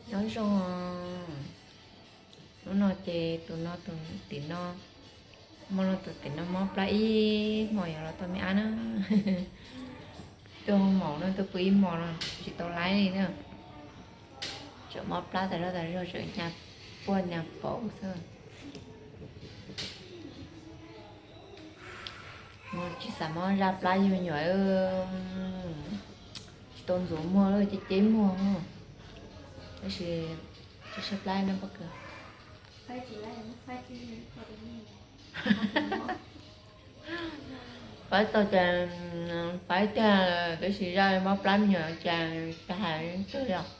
Nyob zoo. Hnub no ces tus no tus tim no, hmo no tus tim no mob plab ib hmos yuav los tau me ab na. Tuaj hoo maum no tuaj pw ib hmos no tsis tau laib li na. Tseem mob plab tas zog tas zog, tseem nyas puaj nyas pauv xwb. Tsis xav mob zaj plab yug nyuam, tsis tau ntxuav muag, ceb ceb muag. Tab sis tsis saib plab no pob kws. Faib tau cas faib tiag, tab sis zaj mob plab me nyuam cas, cas hais twg li os.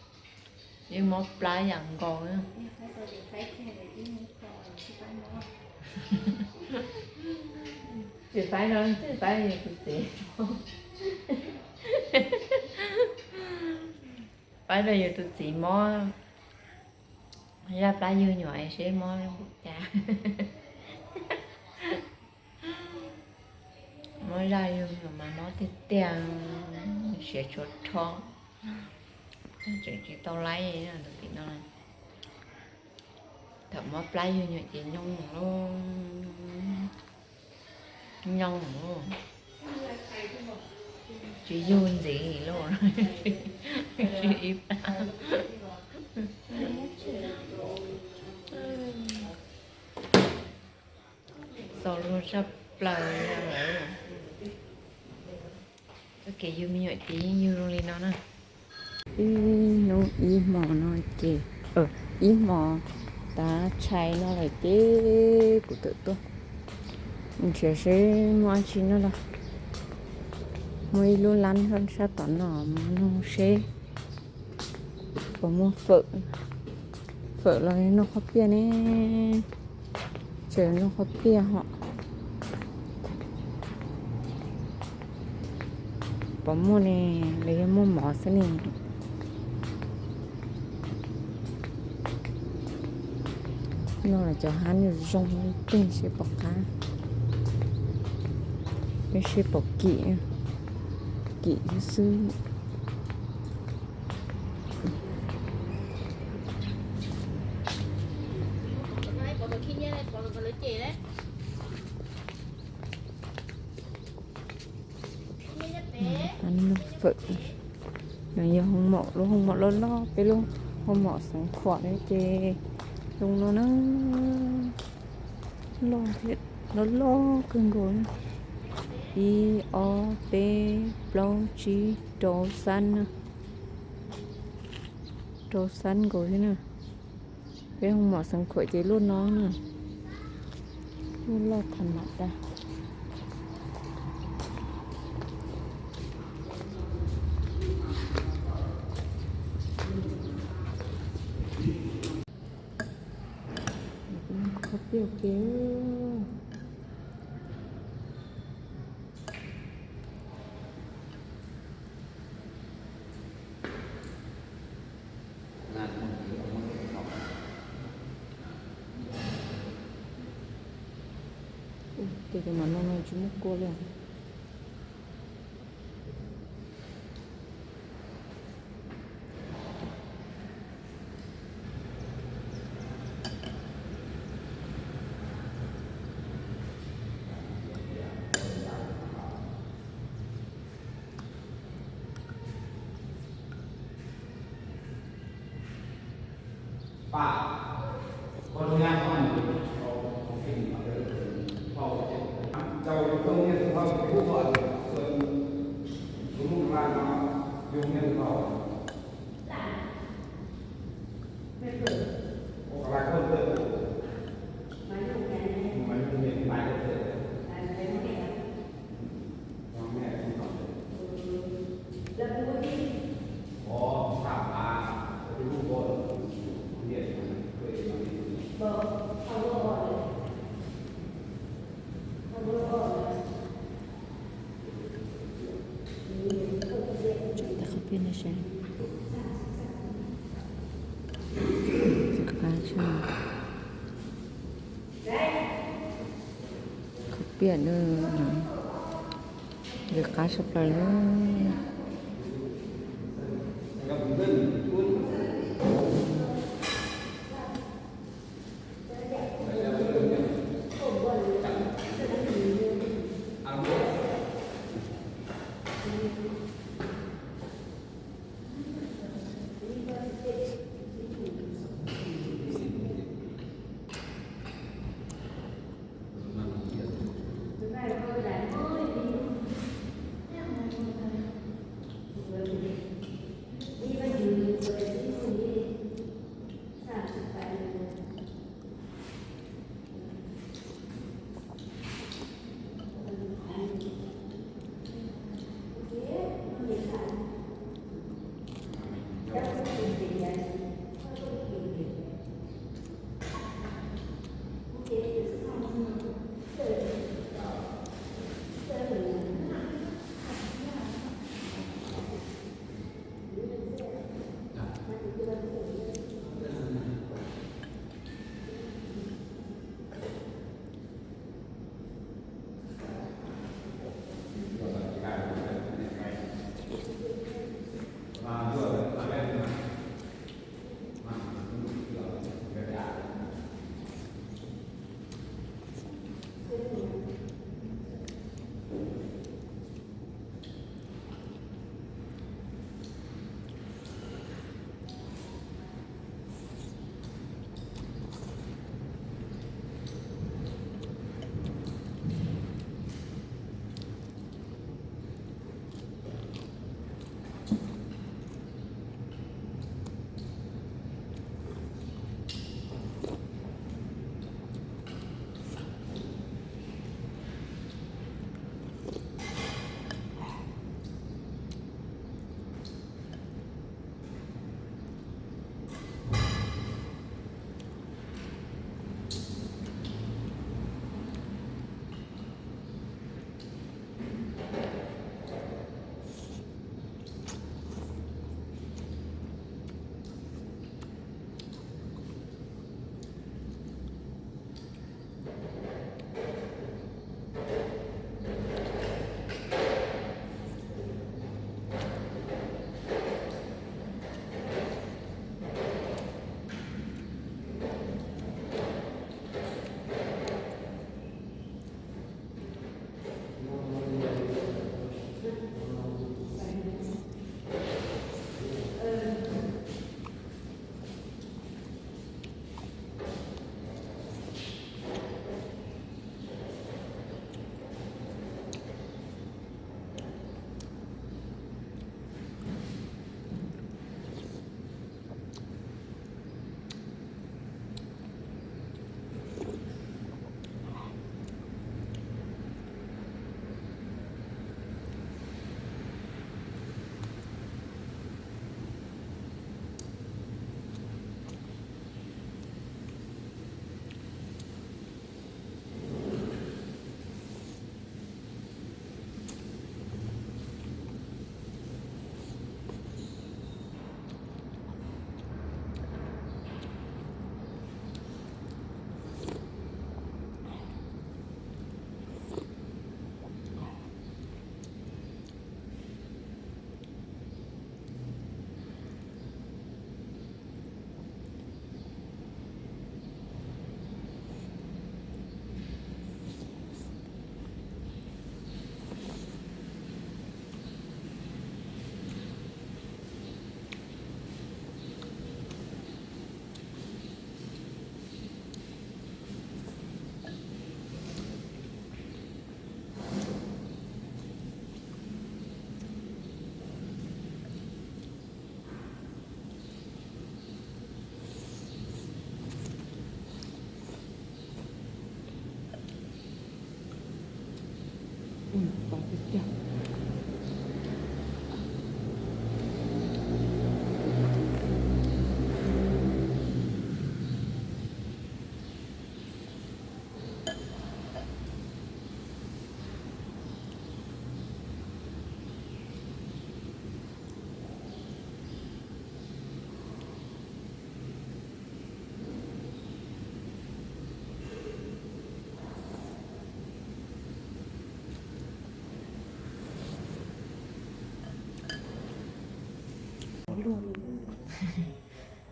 Yeej mob plab yam nkaus. Tsis faib no, tsis faib yus tus txiv. Faib rau yus tus txiv mob. Zaj plab yug nyuam seb mob npaum cas. Mob zaj yug nyuam mas mob tiag tiag, siav tshuav rho, tseem tsis tau laib tus tim no. Thaum mob plab yug nyuam ces nyooj lauj, nyooj lauj, tsis yug ntxiv lauj, tsis ib plab. Txaus luag tshaj plaws lawm. Txoj kev yug me nyuam ces yeej yug zoo li no na. Ib hnub ib hmos no ces, ib hmos tav tshais no lawm ces kuv tawm tuaj nrhiav seb muaj dab tsi noj los. Muaj ib lub lab sab tom no, mus nug seb puas muaj fawm, fawm los noj qhob piaj ne. Tseem noj qhob piaj hos. Puas muaj ne, los yog muaj mov xwb ne. Noj los cov hab zoo tiag, seb puas qab, seb puas kim, kim xwb xwb. Fawm no yog hoo maum, lub hoo maum loj loj, peb lub hoo maum Xeev Khuam ne ces zoo no na. Loj thiab loj loj kawg nkaus. Ib ob peb plaub tsib rau xab na. Rau xab nkaus thiab na. Peb hoo maum Xeev Khuam ces luaj no na. Luaj loj tham mam tas. Qhob piaj ua ke. Ua, tes tus mam no no tsis muaj kua li. Qab tshaj. Qhov piam no, nws qab tshaj plaws li.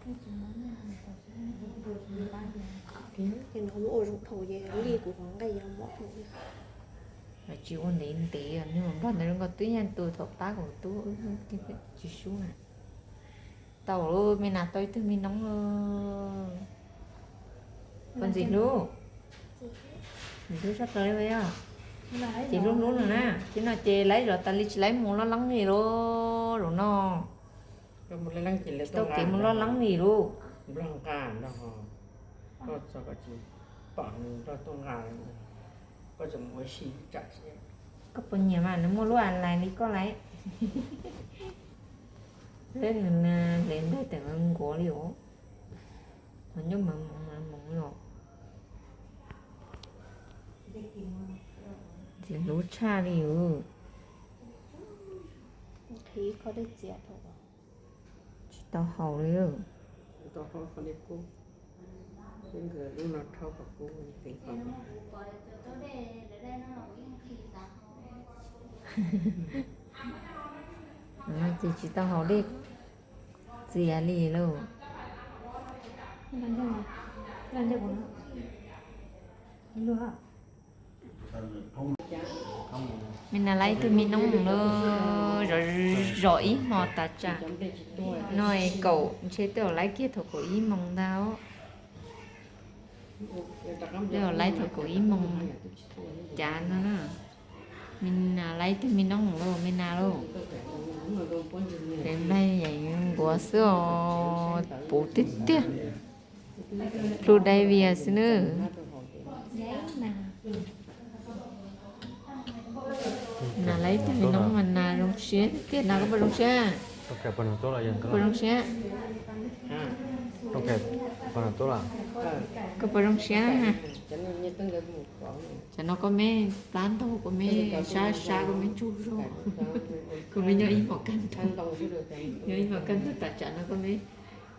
Ces nws ho muab ua zoo dhau ces lij kuv qhov nqaij yog mob dhau li. Tsis ua ntev ntev, nws nplog ntawd zoo nkaus twb yog tus thaum pab kuv tub, tsis sub na. Tau lawm, me nas tau ib tug me noob lawm. Koj ntxim hlub, ntxim hlub tshaj plaws li yog. Ces hlub hlub no na, ces no ces laib zov tas li tsis laib mus loj leeb li lauj, zaum no. Tsis tau kev mus loj leeb li lauj. Koj puas nyiam mas nws muaj lub online li koj lauj? Nws hlev nplaig tawm nkuav li os. Qhov nyob mas moov mas moov li os. Ntxim hlub tshaj li os. Tsis tau haus li. Ces tsis tau haus dej txias li lauj. Me nas laib ib tug me noob lawm, zov ib hmo tas tsam no es kaum ntshe twb laib kiag thaum kaum ib moos ntag. Twb laib thaum kaum ib moos cav no na. Me nas laib ib tug me noob lawm, me nas lauj. Hlev nplaig yeej nkuav xwb os, puv tiag tiag. Plhu dai vias xwb nawb. Nas laib ib tug me noob mas nas zoo siab tiag, nas koj puas zoo siab? Puas zoo siab? Koj puas zoo siab? Tsam no koj me plab ntaug, koj me sab sab, koj me tsaug zog, koj me nyob ib hmos kaj ntug, nyob ib hmos kaj ntug tas tsam no koj me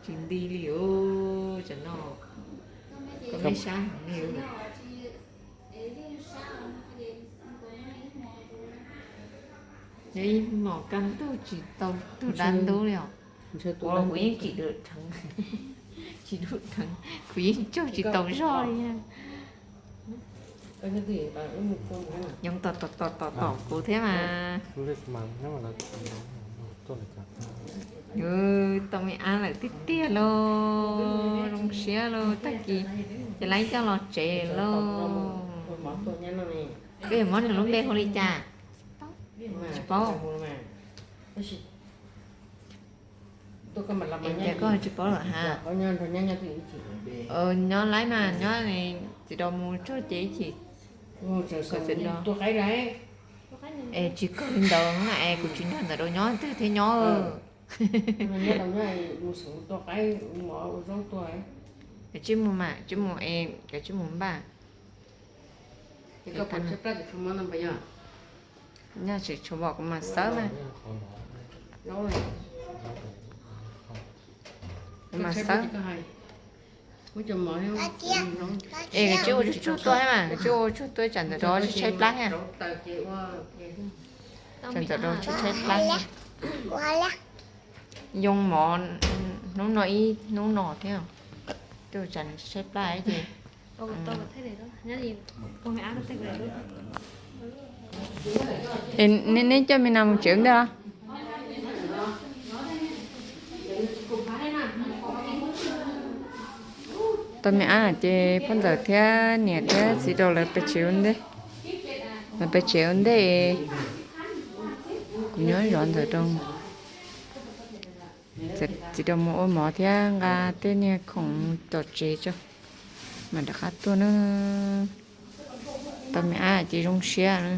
tsis nti li os, tsam no koj me sab heev li. Nyob ib hmos kaj ntug tsis tau tug dab ntub li os. Ua los kuv yeej tsis dam dheev, tsis dam dheev, kuv yeej tsaug tsis tau zog li. Yoov tom tom tom tom tom kuv thiab mas. Tau me ab lawm tiag tiag lauj, zoo siab lauj, tag kis ces laib coj los tsev lauj. Koj yuav muab nws lub npe hu li cas? Tsis paub. Tias koj tsis paub lawm ha. Nyob laib mas nyob, txiv rau mus tso ces ib chim. Es tsis kawg li ntawd na es kuv tsis nrog ntawm rau nyob twg thiab nyob. Kav tsij mus mas, tsij mus es kav tsij mus npaj. Nyob tseem tshuav pom kuv mas xawb na. Kuv mas xawb. Es kav tsij ua tsuag tsuag tuaj mas, kav tsij ua tsuag tuaj tsam ntawm rau tsis tshaib plab thiab. Tsam ntawm rau tsis tshaib plab thiab. Yoo mov hnub no ib hnub no thiab, tuaj tsam nws tsis tshaib plab ces. Es neb coj me nas mus tsev ua ntej los? Tau me ab ces poj ntxawm thiab niam thiab txiv rau lawv pes tsev ua ntej. Lawv pes tsev ua ntej, kuv nyob zov ntxawm rau. Txiv rau mus ua mov thiab nqa tej niag khoom mus tom tsev tso, mam rov qab tuaj na. Tau me ab ces zoo siab na.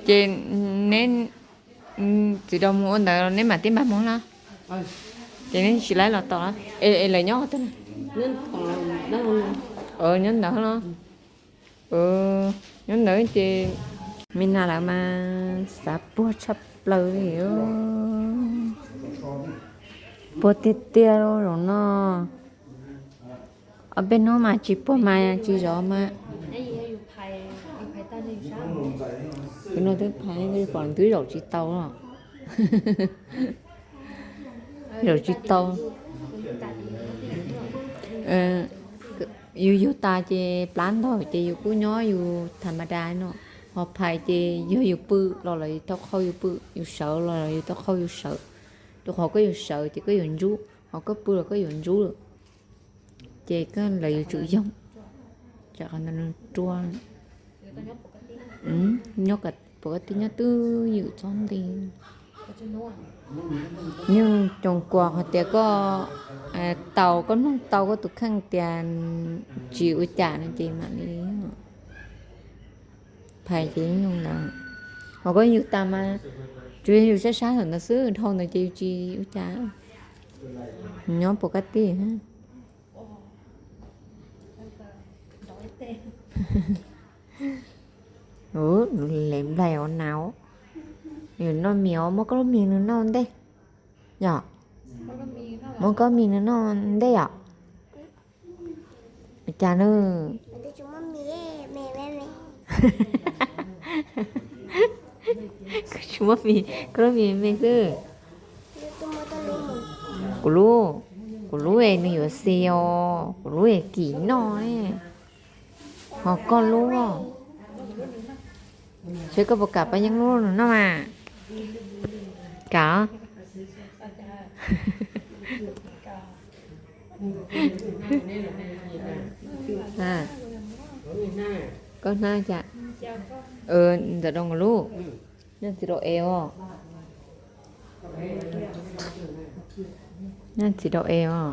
Ces neb txiv rau mus ua ntawd neb mam tib npag mus los? Ces neb tsis laib los tom los? Es lawv nyob qhov twg? Nyob ntawd los? Nyob ntawd ces me nas lawv mas xav puag tshaj plaws li. Puag tiag tiag zaum no. Ob peb hnub mas tsis puag mas tsis zov mas. Kuv no twb phais, pom twb zaum tsis tau los. Zaum tsis tau. Yus yug tas ces plab ntog ces yus kuj nyob yus tha ma da no. Ho phais ces yog yus pw los lawv yuav tau qhau yus pw, yus sawv los lawv yuav tau qhau yus sawv. Rau qhov koj yuav sawv ces koj yuav ntsub, ho koj pw los koj yuav ntsub lawm. Ces koj lawv yuav tsum yoog. Tsam qhov ntawd nws rua. Nyob pom koj tij nyob twj ywm txhob nti. Yeej coos kuas qhov tias koj tau, koj mloog tau koj tus kheej tias tsis ua cas no ces mam li phais ces yeej zoo ntawd. Ho koj yug tas mas tsuas yog yus sab sab ntawm ntawd xwb, dhau ntawd ces yus tsis ua cas. Nyob pom koj tij. Lev nplaig ua nas. Yus noj mis os, muab koj lub mis nws noj ntej. Yom, muab koj mis nws noj ntej yom. Cas na. Koj tsis muab mis, koj lub mis me xwb. Kuv lub, kuv lub es nws yuav xis os, kuv lub es kim noj ne. Ho koj lub, seb koj puas kam pab yeeb lub nws noj mas. Kam. Koj hnab cas? Ntawm rau nkaus lub. Nyob txiv rau es os. Nyob txiv rau es os.